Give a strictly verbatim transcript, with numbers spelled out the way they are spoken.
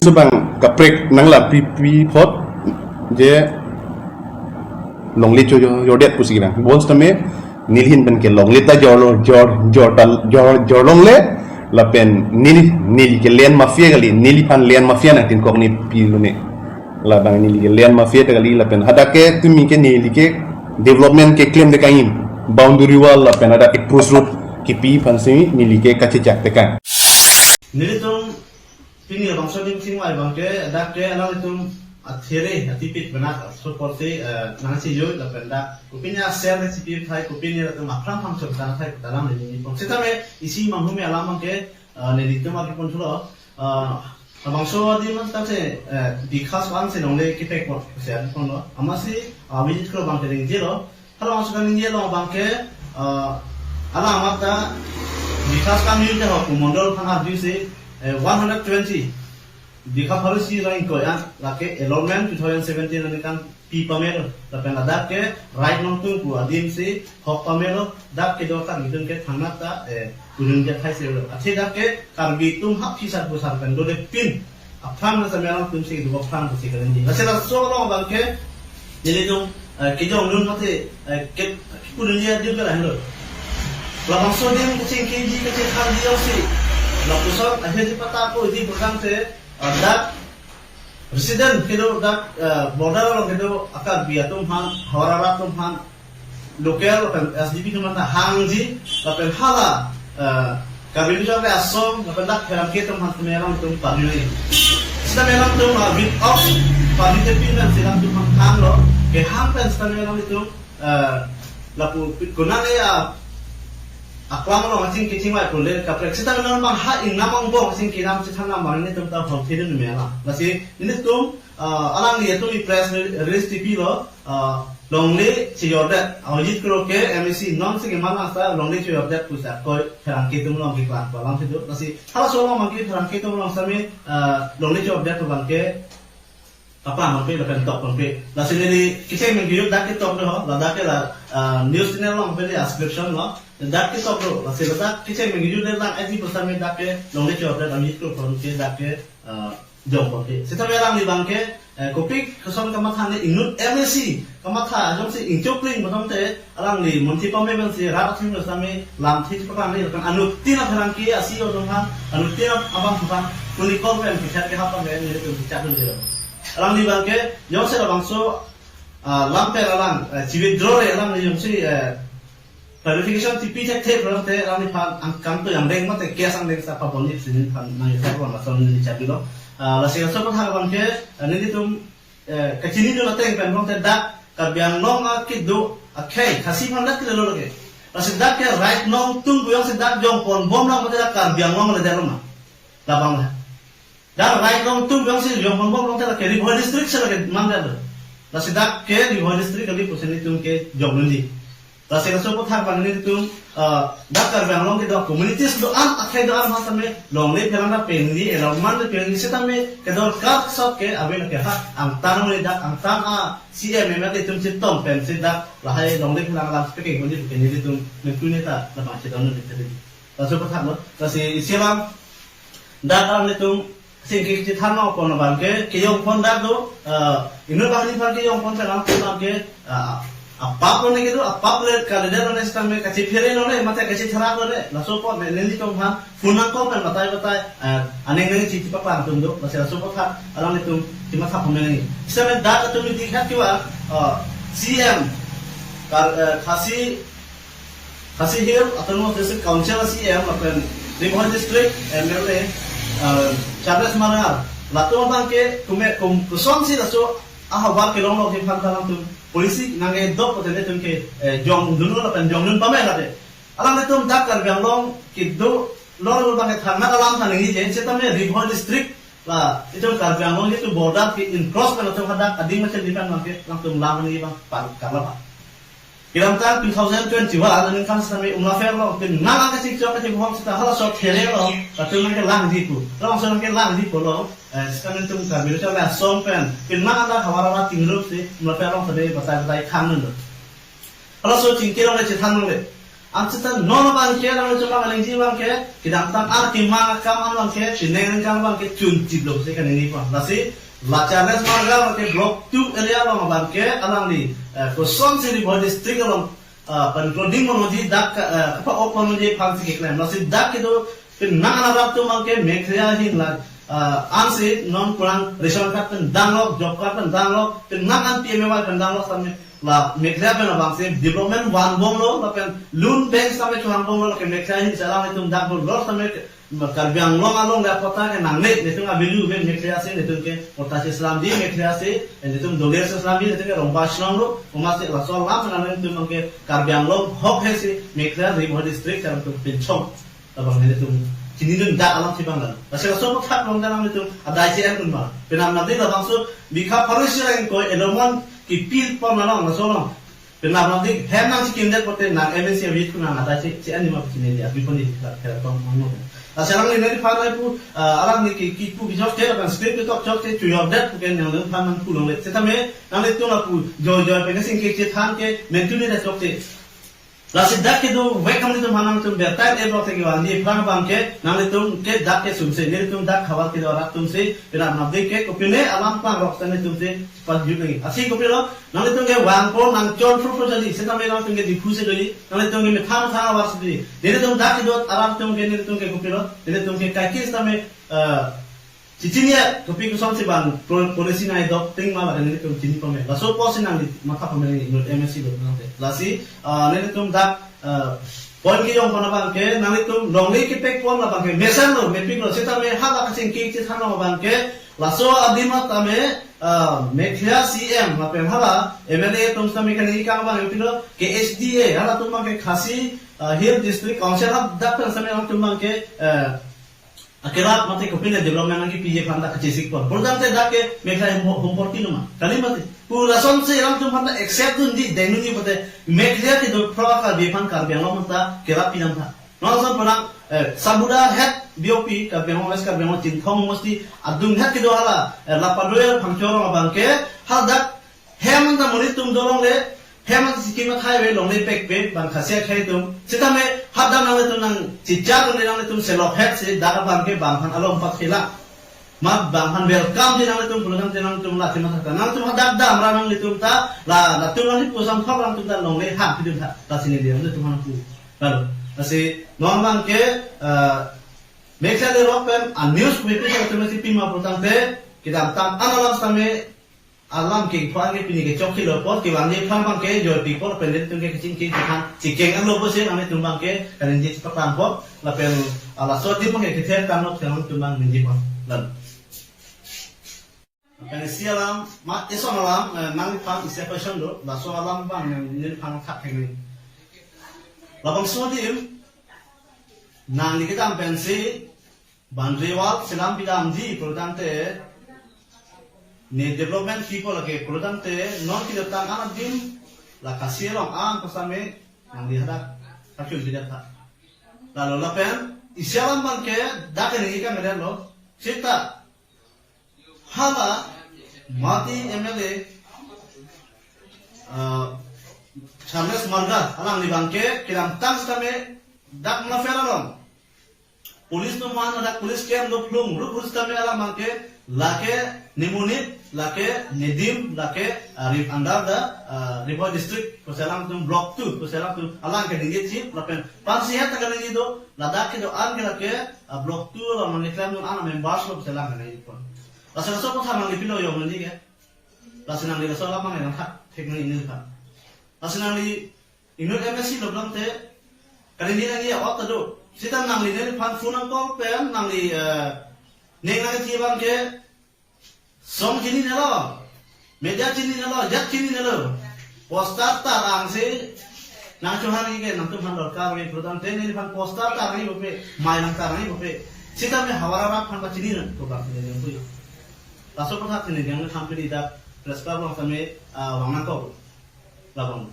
Subang kaprek nangla pipi phot je longle chojordet pusi kelang. Bonsetame neli ahin pen ke longle ta jor jor jor ta jor jor longle lapen neli neli ke land mafia kali, neliphan land mafia nangtinkok ni pilone. Labang neli ke land mafia ta kali lapen hadak ke tumi ke neli ke development ke klemde kangim, boundary wall lapen hadak ke crossroad kipi aphansi neli ke kachechak tekang. Nelitum pini labangso adim chingvai abang ke, dak ke alanglitum athere atipit benak support si, eh, nangchejoi lapen dak kopine a-share si pi thai, kopine latum aphrang aphrang chok dan thai ta alanglitum nipon. Setame isi manghume alam abang ke, eh, nelitum arjupon thulo, eh, labangso adim ta si, eh, Bikash Bhawan si longle kepek pot si arjupon lo. Amatsi, ah, visit kro abang ke ringjelo. Halabangso kaningje along abang ke, eh, alang amat ta Bikash Bhawan unit ho pu mondol aphan arjusi, eh, one hundred twenty. Bikha pharo isi ra ingkoi an, lake allotment two thousand seventeen aningkan pi pamelo. Lapen ladak ke Rai Nongtung pu adim si hok pamelo, dak kedo Karbi atum ke thangnat ta, eh, kudun ke thai se lo. Athe dak ke Karbi atum hap phisar pusar pen dole pin aphrang na setame alangtum si kedo aphrang pusi kaningje. Lasi laso along abang ke nelitum, eh, kejong dun mate, eh, ke, kudun ya dun ke lahenlo. Labangso adim kachingkiji kachingthangji ajoksi lapuson akhir di pata ko di program te, eh, dak resident kedo dak, eh, border along kedo a-Karbi atum aphan, Hawara atum aphan, local lapen S D P atum aphan hangji, lapen hala, eh, Karbi Anglong ason, lapen dak Pherangke atum aphan setame alangtum parli. Setame alangtum, ah, with of parli te pin dan si alangtum aphan hanglo, kehang pen setame alangtum, eh, lapu pit kunang ya, aklam along achingki chingvai pule kaprek. Setame alangtum abang ha ingnam angbong achingki nam chethan nam abang nelitum ta hong thedun mela. Lasi nelitum, ah, alangli atum i press release tipi lo, ah, longle chejordet, Abhijit Kro ke M A C non si keman nangsa longle chejordet pusi koi Pherangke atum along keklang palam situ. Lasi halaso along abang ke Pherangke atum along setame, ah, longle chejordet abang ke kaplang pon pe lapen tok pon pe. Lasi neli kecheng mengjut dak ketok do, ladak ke la, ah, news channel along pe neli description lo. Dak ketok do, lasi ladak kecheng mengjut le lang edi pusitame dak ke longle chejordet Abhijit Kro pon ke dak ke, ah, jong pon ke. Setame alangli abang ke, eh, kopi koson kamatha ne inut M A C kamatha jongsi ingchokling bottom te alangli monti pame abang si rat athengno setame lamthe chepaklang ni lapen anuttin a-Pherangke a-C E O atum aphan, anuttin abang aphan phone call pen kechat kehap pen nelitum kechat dun dilo. Alangli abang ke jongsi labangso, ah, lam pen alang, eh, chi-withdraw re alangli jongsi, eh, clarification tipi thekthe pulote alangliphan angkang to yang reng mate case angdeng sa pabonji si neliphan nang esa pon lason neli chat dilo. Ah, lasi laso aputhak abang ke, ah, nelitum, eh, kachinidun ateng pen pulote dak Karbi Anglong akedo akhei Khasi aphan dak kelelo lake. Lasi dak ke Rai Nongtung pu jongsi dak jong pon bom lang mate dak Karbi Anglong le der ma. Labang le. Dak Rai Nongtung jongsi jong pon bom pulote lake Ri Bhoi District si lake mandal. Lasi dak ke Ri Bhoi District kali pusi nelitum kejong dunji. Lasi laso aputhak abang nelitum, eh, dak Karbi Anglong kedo communities do-an akhei do-an aphan setame longle pherang ta penji, allotment ta penji setame kedorkar sot ke ave lake ha angtan le dak angtan a-C M M L A atum chetong pensi dak lahai longle pherang alam speaking ko nelitum nelitum nelitum neta labang chedon nelitum. Laso aputhak lo, lasi isi alam dak alanglitum chingki chethan nangpon abang ke, kejong pon dak do, eh, inut banghini aphan kejong pon pen alangtum abang ke, ah, apap lo ne kedo, apap le kalidet lo ne setame kachiphere lo ne, mate kachitherak lo ne, laso apot ne nelitum aphan phone nangkok pen batai batai, eh, aning nang chichi paklang atum do, lasi laso aputhak alanglitum chimatha pon nangji. Setame dak atum ni dikhat kevan, eh, C M, kar, eh, Khasi Khasi Hills Autonomous District Council C M lapen Ri Bhoi District M L A, eh, Charles Marngar. Latum abang ke kume kum kosonsi laso ahavar kelong longji aphan ta alangtum policy nangkedok pote nelitum ke, eh, jong dunlo lapen jong dun pame lake. Alanglitum dak Karbi Anglong kedo lor abang ke thangnat alam thanji je setame Ri Bhoi District la itum Karbi Anglong itum border ke encroach pen atum hadak adim macam di pen abang ke alangtum lam ni abang pan karla abang. Kedamtang two thousand twenty-one aningkan setame Umlaper along pin nang angke chingchok kachingvong seta halaso athere along latum nangkelangji pu. Alangso nangkelangji pulo, eh, setame nelitum Karbi Anglong le ason pen pin nang anda Hawara Tingrup si Umlaper along setame batai batai khang dun do. Halaso chingki along le chethan nang le. Ansi ta non abangke, nanglitum abang ningje abangke, kedamtang ar kemang akam abangke, penang kang abangke chun chiplo si kaningje pon. Lasi, la Charles Marga abangke block two area along abangke, alangli, eh, kosonsi Ri Bhoi district along, eh, pen clothing monoji dak, eh, kapa-ok monoji aphansi keklem. Lasi dak kedo, penang arat atum abangke, Meghalaya ahin la, eh, ansi non kurang ration card pen danglok, job card pen danglok, penang an P M A Y pen danglok sitame, la Meghalaya pen abangsi development vanbomlo, lapen loan bank sitame chehang bomlo, lapen Meghalaya ahin si alanglitum dak bor lor sitame Karbi Anglong along le patta ke nangne, netum a-value pen Meghalaya si netum ke patta si selamji, Meghalaya si, netum dolir si selamji, netum ke rongpa chenong lo, komatsi laso alam nanglitum ke Karbi Anglong ahok he si Meghalaya Ri Bhoi district alam atum pinchong. Labang netum chinidun dak alam si abang lang. Lasi laso aputhak along nanglitum adai si en kun ma. Penap nadi labangso bikha pharo isi ra ingkoi alomon kepil pon along laso along. Penap nadi hem nangchikim det pote nang M A C awit kun nang adai si, si en ma chinine dia. Bipon di kira kira tong mangno. Lasi alangli neliphan ai pu, ah, alangli ke kipu kejok te, lapen screen ketok jok te, chojok det pu ke nangliphan nangpu longle. Setame nanglitum lapu joijoi pen kesing kechethan ke mentuni det jok te. Lasi dak kedovek nanglitum aphan nangtum bertai e block te kevangji aphrang abangke nanglitum ke dak ke sumse, nelitum dak khavar kedo arat atum si, penap nadi ke kopine alam pangrok ta nelitum si pajut nangji. Lasi kopilo, nanglitum ke vangpo nangchon pro pro jali, setame nanglitum ke Diphu si doji, nanglitum ke methang methang avar si doji. Nelitum dak kedo arat atum ke nelitum ke kopilo, nelitum ke kaike setame, eh, chechini ya, kopi kosonsi bang pro-, policy nangdok ting ma lapen nelitum chini pame. Laso apotsi nangli matha pame nangji inut M A C do nangte. Lasi, ah, nelitum dak, ah, point kejong pon abangke, nanglitum longle kepek pon abangke, mesenlo, mepiklo, setame hala kachingki chethanlo abangke, laso adim atame, ah, Meghalaya C M, lapen hala M L A atum setame kani kang abang pilo, K H D A, halatum abangke Khasi, ah, Hill District Council hadak pen setame atum abangke, eh, akerap mate kopine development nangkepiji aphan dak kachesik pon. Pulotangte dak ke Meghalaya hum-, humporti numa. Kali mate. Pu lasonsi alanglitum aphan ta accept dunji, dengdunji pote Meghalaya kedo phro Karbi aphan Karbi Anglong ta kerap pinang tha. Non ason penang, eh, Sabuda head B O P Karbi Anglong West Karbi Anglong Chinthong mosti adung head kedo hala, eh, Lapadoyar Phangcho arong abangke, hadak hem anta monit atum dolongle, hem anta siki mathai ave longle pekpe, bang Khasi akhei atum. Setame hadak nanglitum nangchichar un nanglitum selok het si dak abangke bang aphan along pakhela. Ma bang aphan welcome di nanglitum pulotangte nanglitum la thima thata. Nanglitum hadak damra nanglitum ta, la, latum nangli pusam thok nanglitum ta longle han pidun tha. Lasi neli nanglitum aphan pu. Lalu, lasi non abangke, eh, Meghalaya le rock pen a news pu pi sa tum si pima pulotangte, kedamtang an alam setame, alam kengphang ke pini kechokche lo apot, kevangji aphrang abangke joipi apot pen nelitum ke kachingki chethan, chikeng an lo apotsi nanglitum abangke kaningje chepaklang apot, lapen, ah, laso adim abangke kethe tanglo nanglitum abang ningje apot. Lapen isi alam, ma ison alam, eh, nangliphan isi question do, laso alam abang nang neliphan thak hengni. Labangso adim, nangli kedam pensi, boundary wall selam pidamji pulotangte, ne development kipo lake pulotangte, non kedamtang an adim, la Khasi along an pasame, nangli hadak kachun pidet tha. Lalu lapen, isi alam abangke, dak ini ikan medan lo, seta, hala, mati M L A, ah, Charles Marga, alangli abangke, kedamtang setame, dak Munafar along. Police atum aphan dak police camp dophlung, rup rup setame alam abangke, lake ne monit, lake ne adim, lake, ah, Ri-, under the, ah, Ri Bhoi district, pusi alangtum block two, pusi alangtum alang kaningje chief, lapen pensi het ta kaningje do, ladak kedo an ke lake, ah, block two along nangklemdun an members lo pusi alang kaningje pon. Lasi laso aputhak nangli pilo yong nangji ke. Lasi nangli laso alam abang nangthak thek nangji neli aphan. Lasi nangli inut M A C lo pulotangte, kaningje nangji ot ta do. Seta nangli neliphan phone nang call pen, nangli, eh, ning nangji abangke, song chininelo, media chininelo, jat chininelo. Poster tarang si, nangchohang ike, nangtum aphan dorkar ave pulotangte neliphan poster tarang ibope, mai nang tarang ibope. Setame havar arat aphan pachini nang, ko bang sini nang puyo. Laso aputhak sini yang thampili dak press club along setame, ah, vang nangkok. Labang.